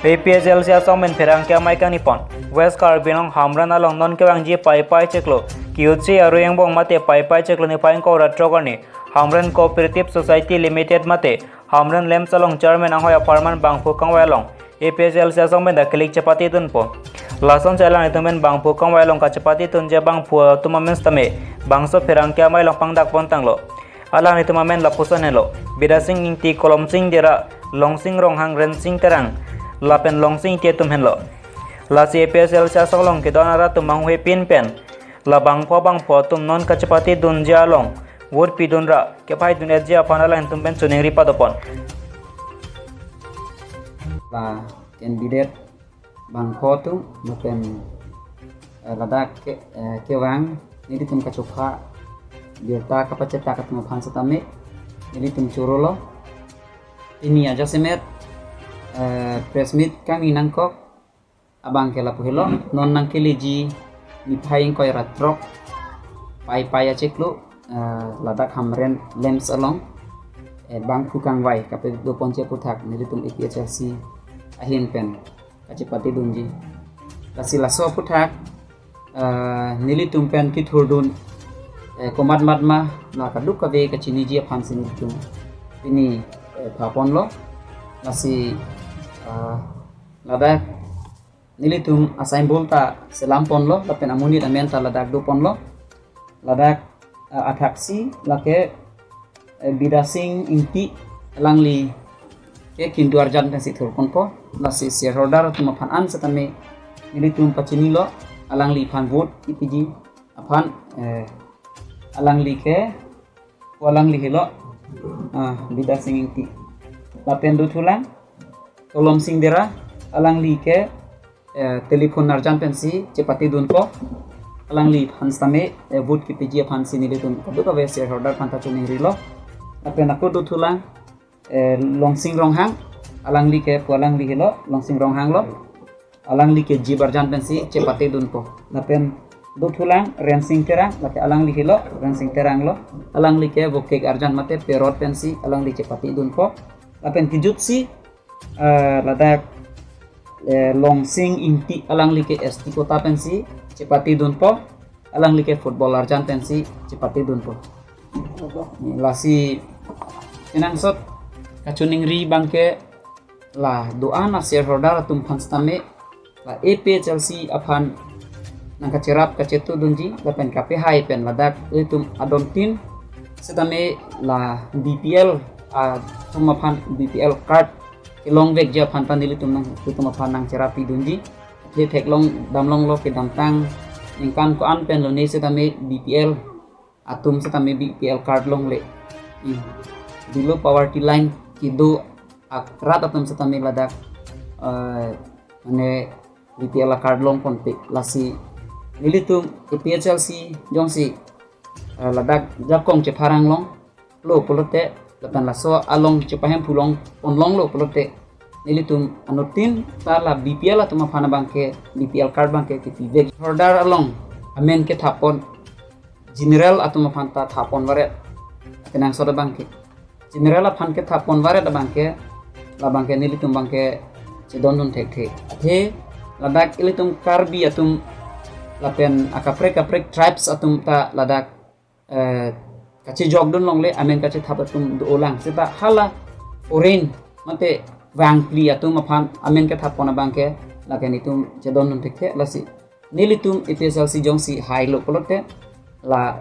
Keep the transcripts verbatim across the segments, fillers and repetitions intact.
A P H L C asong pen pherangke amei kangni pon. West Karbi Anglong Hamren along non kevangji Paipai chiklo, Kyuchi Aru Engbong mate Paipai chiklo niphai ingkoi ra throk arni Hamren Cooperative Society Limited mate Hamren Lamps along chairman anghoi apharman bangphu kangvai along A P H L C asong pen dak kelik chepatedunpo. Lason si alanglitum pen bangphu kangvai along kachepatedunji abangphu atum amen sitame bangso pherangke amei along pangdak pontanglo. Alanglitum amen lapuson henlo: Bidasing Ingti, Kolomsing Dera, Longsing Ronghang, Rensing Terang, lapen Longsing Ingti atum henlo. Lasi A P H L C asong along kedo-an arat atum manghuhepin pen la bangphu bangphu atum non kachepatedunji along vote pidun ra kephaidun-etji aphan alanglitum pen choningri padopon. La candidate bangphu atum lapen, eh, ladak ke, eh, kevang nelitum kachopha birta kapachetak atum aphan sitame nelitum chorolo. Pini ajasemet, eh, press meet kangni nangkok abangke lapu helo, non nangkeleji niphai ingkoi ra throk Paipai achiklo, eh, ladak Hamren Lamps along, eh, bangphu kangvai kapadoponji aphuthak nelitum A P H L C ahin pen kachepatedunji. Lasi laso aphuthak, eh, nelitum pen kethurdun, eh, komat mat ma la kadokave kachiniji aphansi nelitum pini, eh, phaponlo. Lasi, eh, ladak nelitum a-symbol ta selam ponlo, lapen amonit amen ta ladak doponlo. Ladak, eh, athaksi lake, eh, Bidasing Ingti, alangli ke kintu arjan pensi thurponpo. Lasi shareholder atum aphan an sitame nelitum pachinilo, alangliphan vote kepiji aphan, eh, alangli ke, alangli helo, ah, Bidasing Ingti. Lapen dothulang Kolomsing Dera, alangli ke, eh, telephone arjan pensi chepatedunpo. Alangliphan sitame, eh, vote kepiji aphansi nelitum kadokave shareholder aphanta choningrilo. Lapen ako dothulang, eh, Longsing Ronghang, alangli ke, pu alangli helo, Longsing Ronghang lo. Alangli ke jeep arjan pensi chepatedunpo. Lapen dothulang Rensing Terang, lake alangli helo, Rensing Terang lo. Alangli ke vokek arjan mate parrot pensi alangli chepatedunpo. Lapen kejutsi, eh, ladak, eh, Longsing Ingti, alangli ke S T quota pensi chepatedunpo. Alangli ke football arjan pensi chepatedunpo. Lasi kenangsot kachoningri abangke la do-an a-shareholder atum aphan sitame la A P H L C aphan nangkacherap kachetudunji lapen kapehai pen ladak ilitum adontin sitame la B P L atum aphan B P L card kelongvekji aphan ta nelitum nang, ilitum aphan nangcherap pidunji. Athe theklong damlonglo, kedamtang ningkan ko-an pen lone sitame B P L atum sitame B P L card longle. Hmm. Below poverty line kedo arat atum sitame ladak, eh, mane B P L card longponpe. Lasi nelitum A P H L C jongsi, eh, ladak jakong chepharang longlo pulote, lapen laso along chepahemphu longpon longlo pulote, nelitum anuttin ta la B P L atum aphan abangke, B P L card abangke kepivek. Shareholder along amen kethapon, general atum aphan ta thapon varet. Kenangsot abangke, general aphan kethapon varet abangke, labangke nelitum abangke chedondun thekthe. Athe ladak ilitum Karbi atum lapen akaprek kaprek tribes atum ta ladak, eh, kachejokdun longle, amen kachethap atum dolang. Seta hala foreign mate vangphli atum aphan amen kethapon abangke lake nelitum chedondun thekthe. Lasi nelitum A P H L C jongsi hailo pulote la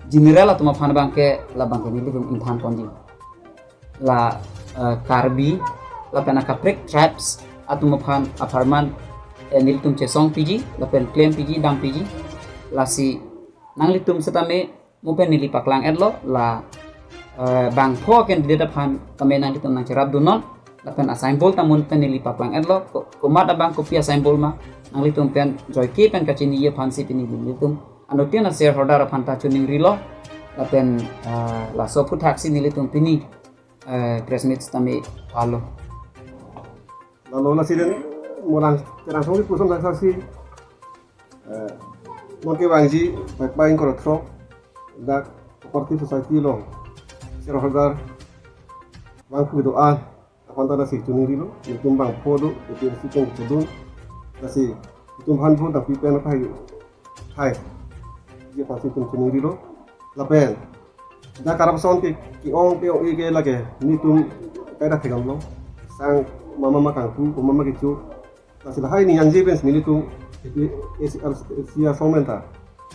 general atum aphan abangke labangke nelitum ingthanponji. La, eh, Karbi lapen akaprek tribes atum aphan apharman, eh, nelitum chesong piji lapen klem piji, dam piji. Lasi nanglitum sitame mo pen neli paklang-etlo, la, eh, bangpho candidate aphan tame nanglitum nangcherapdunnon, lapen a-symbol ta mo pen neli paklang-etlo, ko-, komat abang, kopi a-symbol ma, nanglitum pen joike pen kachiniji aphansi pini nelitum anuttin a-shareholder aphan ta choningrilo, lapen, eh, laso aphuthaksi nelitum pini, eh, press meet sitame phalo. Lalo lasi den, mo lang, terang song di puson lang saksi, eh, non kevangji Paipai ingkoi ra throk dak Cooperative Society along shareholder bangphu kedo-an Aphan ta lasi choningrilo, nelitum bangpho do, A P H L C pen chodun, lasi itum aphan vote nangpi pen aphan hai, hai, ji aphansi itum choningrilo, lapen, dak corruption ke, ke-ong, ke-ong, ke lake, nelitum kaida thekdamlo, sang mama ma kangpu, mama ma kecho, lasi lahai ni yangji pensi nelitum, A P H L C asong pen ta,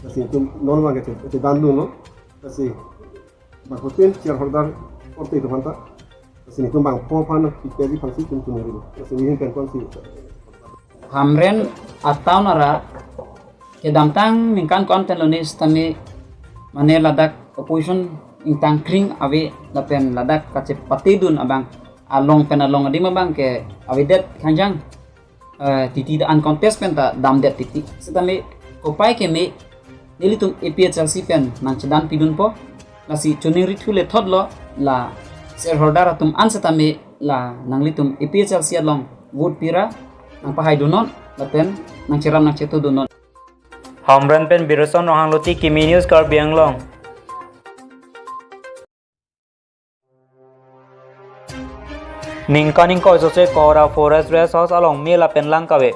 lasi itum non abang ke, chedan dunlo, lasi, bangphotin chair holder korte itum aphan ta. Lasi nelitum bangpho aphan itum aphansi itum choningrilo. Lasi nelihin pen konsi. Hamren atown arat kedamtang ningkan ko-an pen lone sitame mane ladak opposition ingtang kring ave lapen ladak kachepatedun abang along pen along adim abang ke avedet khangjang. Eh, titi ta uncontest pen ta damdet titi. Sitame kopai keme nelitum A P H L C pen nangchedan pidunpo. Lasi choningri thu le thotlo la shareholder atum an sitame la nanglitum A P H L C along vote pira nangpahai dunnon lapen nangcheram nangchethu dunnon. Hamren pen Biroson Ronghang Luti, Kimi News, Karbi Anglong. Ningkan ingkoi sose Kohora Forest Rest House along me lapen lang kave.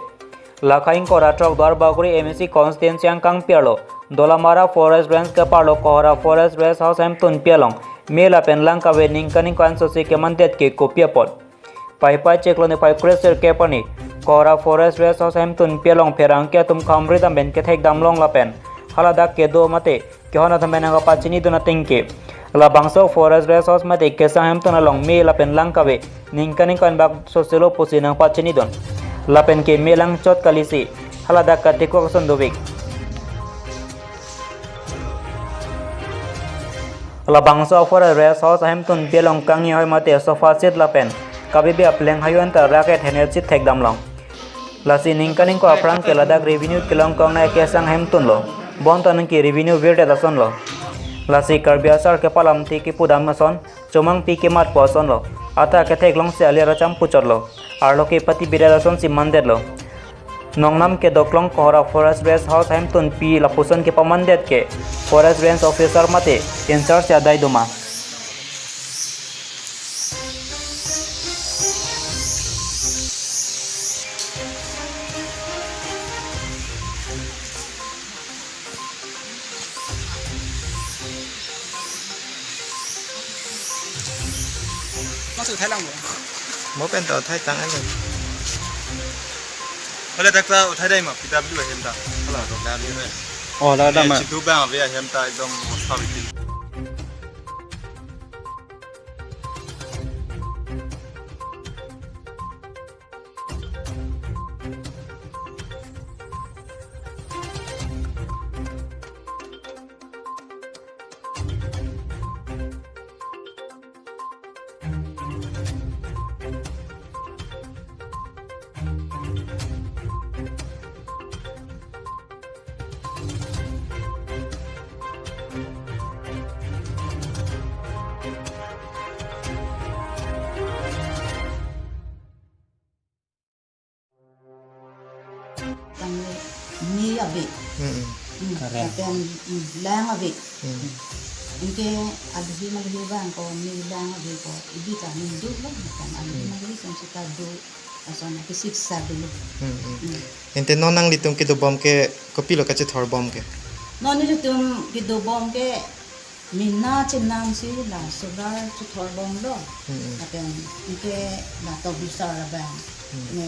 Lakha ingkoi ra throk Duarbagori M A C constituency angkang pi arlo Dolamara Forest Range keparlo Kohora Forest Rest House ahemtun pi along me lapen lang kave ningkan ingkoi an sose kemandet ke kopi apot. Paipai chiklo niphai kre-sirkep arni Kohora Forest Rest House ahemtun pi along pherangke atum khamri dam pen kethek damlong lapen haladak kedo mate kehon atum pen nangkapachinidun ateng ke labangso Forest Rest House mate kesang ahemtun along me lapen lang kave ningkan ingkoi an bak soselo pusi nangpachinidun. Lapen ke me lang chot kalisi haladak katikok ason dovik. Labangso Forest Rest House ahemtun pi along kangni ahoi mate sofa set lapen kabibi apleng hayu anta raket hener chithek damlong. Lasi ningkan ingkoi aphrang ke ladak revenue kelong kongnei kesang ahemtun lo. Bonta ningke revenue virdet ason lo. Lasi Karbi asar kepalam ti kepudam ason, chomang pi kematpo ason lo. Ata ketheklongsi alir acham puchotlo. Arlo ke pati biret asonsi mandetlo. Nongnam kedoklong Kohora Forest Rest House ahemtun pi lapuson kepamandet ke Forest Range Officer mate in-charge adai doma. Masuk Thailand mo? Mo pen to Thai tang alo. Ole tak ta Thai dai ma P W ahem ta. Hala to W re. Oh, da da ma. Chitu bang ave ahem ta ekdom mostly. Tangni me ave. Hmm. Hmm. Karen. Lapen, hmm, lang ave. Hmm. Anke aluhi maluhi abang ko me lang ave ko ibi ta me do lo, lapen aluhi, hmm, maluhi kan sita do ason ke siksak dolo. Hmm, hmm. Hmm. Ante non nanglitum kedobom ke kopilo kachethor bom ke? Non nelitum kedobom ke mena chenam si la solar chethor bomlo. Hmm. Lapen anke la tobisar abang. Hmm. Ne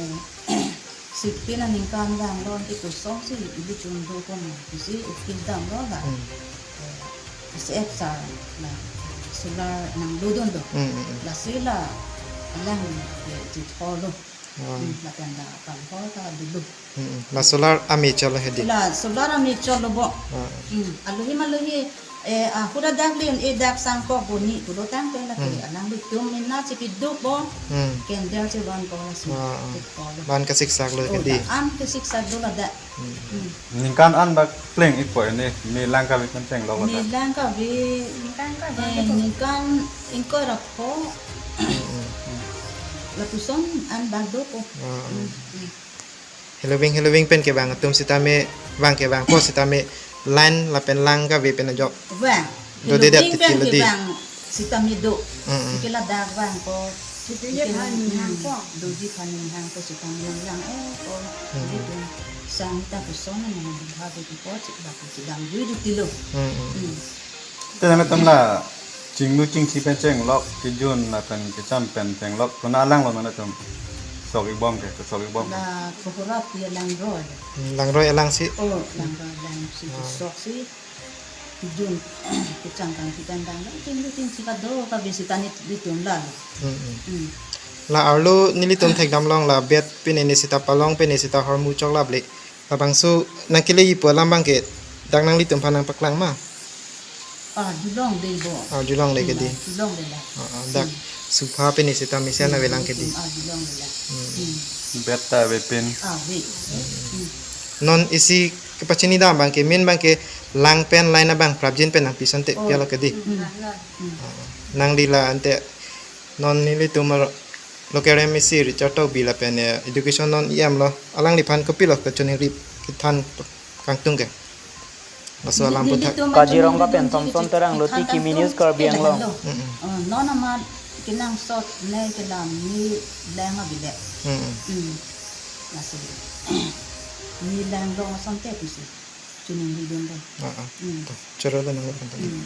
sixteen aningkan vanglo, anke kosonsi ilitum do kono pusi appeal damlo la. Hmm. Eh, S F sir la solar nangdodunlo. Hmm, hmm, hmm. Lasi la alang ke chethorlo. Hmm. Hmm, lapen la kalhor ta dolo. Hmm, hmm. La solar ame cholo hedi. La solar ame cholo bo. Ah. Hmm. Aluhi maluhi, eh, ahura dak lin, eh, dak sangkok boni pulo tangte lake, hmm, alanglitum mena chepiduk bo. Hmm. Candle chevan ko lasi. Ah, ah. Chethorlo. Ban kasiksak lo. Oh, hedi. La an kasiksak do ladak. Hmm. Hmm. Ningkan an bak pleng-ikpo ne, me lang kave pen chenglo ko. Me lang kave. Ningkan ingkoi, eh, ningkan ingkoi ra pho. Hmm, hmm. Lapuson an bak dopo. Ah, ah. Hmm, hmm. Heloving, heloving pen kevang atum sitame, vang kevangpo sitame line lapen lang kave pen ajok. Vang. Dodedet. Heloving pen titi lo di. Kevang sitame do. Mm, mm. Ke ladak vangpo Sitame ye phan ning hang ko. Doji phan ning hang ko sitame lang lang, eh, ko. Hmm. Ilitum sang ta kosonne nang bha de ko chik ba ko chidam jui di tilo. Hmm, hmm. Hmm. Te nangtum la chinglu chingsi pen chenglok, kejun lapen kecham pen chenglok, konat alang lo nangtum sok-ik bom ke, sok-ik bom ke? La Kohora pi Langroi. Hmm, Langroi alangsi? Oh, Langroi alangsi. Ah. Sok si. Kejun, kecham kangthi pen dang, chinglu chingsi kado ka besi ta nelitum la. Hmm, hmm. Hmm. La arlo nelitum thekdam long la bet pine ne sita palong pine sita hormu chok la ble. Labangso nangkeleji pu alam abang ke dak nanglitum aphan nangpaklang ma? Ah, arjulongle bo. Ah, arjulongle ke di. Hmm, arjulongle la. Ah, ah, dak, hmm, sofa pine sita mesen, hmm, avelang ke di. Hmm, arjulongle la. Hmm. Hmm. Bet ta ave pen. Ah, ave. Hmm. Hmm. Non isi kepachinidam abang ke, main abang ke lang pen line abang prapjin pen nangpi asonte, oh, pi alo ke di. Hmm. Hmm. Ah, nangli la ante non nelitum ar- Local M A C Richard Tokbi lapen, eh, education non E M lo. Alangliphan kopilo kachiningri kethan kangtung ke? Laso alam puthak. Kajirong kapen Samson Terang lo, T K M News Karbi Anglong. Mm, mm. Eh, non amat kenangsot ne kelam ne lang abile. Mm, mm. Hmm. Laso. Ne lang long asonte pusi. Chiningri dun dun. Ah, ah. Hmm. To, choro dun nang. Hmm.